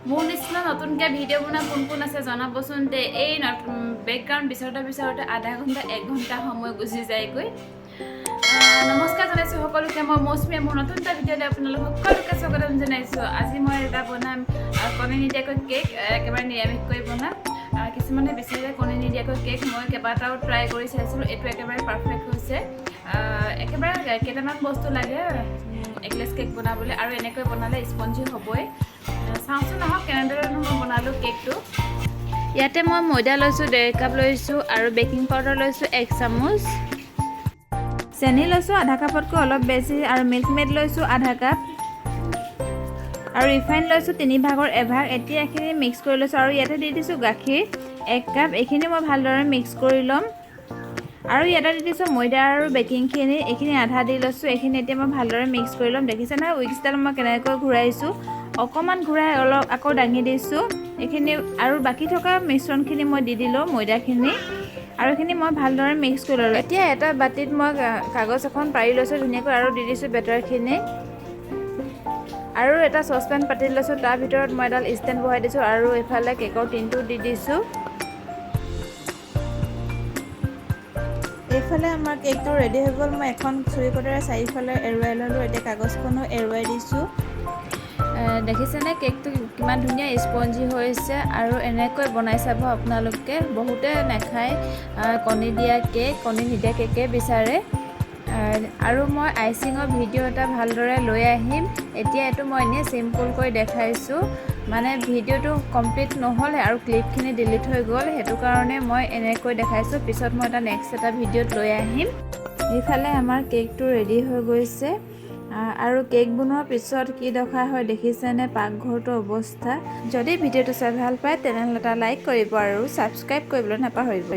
মোৰ নিচিনা নতুনকৈ ভিডিঅ' বনোৱা কোন কোন আছে জনাবচোন দে। এই বেকগ্ৰাউণ্ড বিচাৰোঁতে বিচাৰোঁতে আধা ঘণ্টা, এক ঘণ্টা সময় গুচি যায়গৈ। নমস্কাৰ জনাইছোঁ সকলোকে। মই মৌচুমীয়ে মোৰ নতুন এটা ভিডিঅ'লৈ আপোনালোক সকলোকে স্বাগতম জনাইছোঁ। আজি মই এটা বনাম কণী নিদিয়াকৈ কেক, একেবাৰে নিৰামিষকৈ বনাম। কিছুমানে বিচাৰে কণী নিদিয়াকৈ কেক। মই কেইবাটাও ট্ৰাই কৰি চাইছিলোঁ, এইটো একেবাৰে পাৰফেক্ট হৈছে। একেবাৰে কেইটামান বস্তু লাগে এগলেছ কেক বনাবলৈ আৰু এনেকৈ বনালে স্পঞ্জি হ'বই। চাওঁচোন আহক কেনেদৰেনো মই বনালোঁ কেকটো। ইয়াতে মই ময়দা লৈছোঁ 1.5 কাপ লৈছোঁ আৰু বেকিং পাউডাৰ লৈছোঁ 1 চামুচ, চেনি লৈছোঁ আধা কাপতকৈ অলপ বেছি আৰু মিল্ক মেড লৈছোঁ আধা কাপ আৰু ৰিফাইন লৈছোঁ তিনি ভাগৰ এভাগ। এতিয়া এইখিনি মিক্স কৰি লৈছোঁ আৰু ইয়াতে দি দিছোঁ গাখীৰ 1 কাপ। এইখিনি মই ভালদৰে মিক্স কৰি ল'ম আৰু ইয়াতে দি দিছোঁ ময়দা আৰু বেকিংখিনি। এইখিনি আধা দি লৈছোঁ। এইখিনি এতিয়া মই ভালদৰে মিক্স কৰি ল'ম। দেখিছে নহয় উইক্সডাল মই কেনেকৈ ঘূৰাইছোঁ? অকণমান ঘূৰাই অলপ আকৌ দাঙি দিছোঁ এইখিনি আৰু বাকী থকা মিশ্ৰণখিনি মই দি দিলোঁ ময়দাখিনি আৰু এইখিনি মই ভালদৰে মিক্স কৰি ল'লোঁ। এতিয়া এটা বাতিত মই কাগজ এখন পাৰি লৈছোঁ ধুনীয়াকৈ আৰু দি দিছোঁ বেটাৰখিনি আৰু এটা চচপেন পাতি লৈছোঁ। তাৰ ভিতৰত মই এডাল ষ্টেণ্ড বহাই দিছোঁ আৰু এইফালে কেকৰ টিনটো দি দিছোঁ। এইফালে আমাৰ কেকটো ৰেডি হৈ গ'ল। মই এখন চুৰি কটাৰে চাৰিওফালে এৰুৱাই ল'লোঁ। এতিয়া কাগজখনো এৰুৱাই দিছোঁ। দেখিছেনে কেকটো কিমান ধুনীয়া স্পঞ্জি হৈছে? আৰু এনেকৈ বনাই চাব আপোনালোকে। বহুতে নাখায় কণী দিয়া কেক, কণী নিদিয়া কেকে বিচাৰে। আৰু মই আইচিঙৰ ভিডিঅ' এটা ভালদৰে লৈ আহিম। এতিয়া এইটো মই এনেই চিম্পুলকৈ দেখাইছোঁ। মানে ভিডিঅ'টো কমপ্লিট নহ'লে আৰু ক্লিপখিনি ডিলিট হৈ গ'ল, সেইটো কাৰণে মই এনেকৈ দেখাইছোঁ। পিছত মই এটা নেক্সট এটা ভিডিঅ'ত লৈ আহিম। এইফালে আমাৰ কেকটো ৰেডি হৈ গৈছে। আৰু কেক বনোৱাৰ পিছত কি দশা হয় দেখিছেনে পাকঘৰটোৰ অৱস্থা? যদি ভিডিঅ'টো চাই ভাল পায়, তেনেহ'লে এটা লাইক কৰিব আৰু ছাবস্ক্ৰাইব কৰিবলৈ নাপাহৰিব।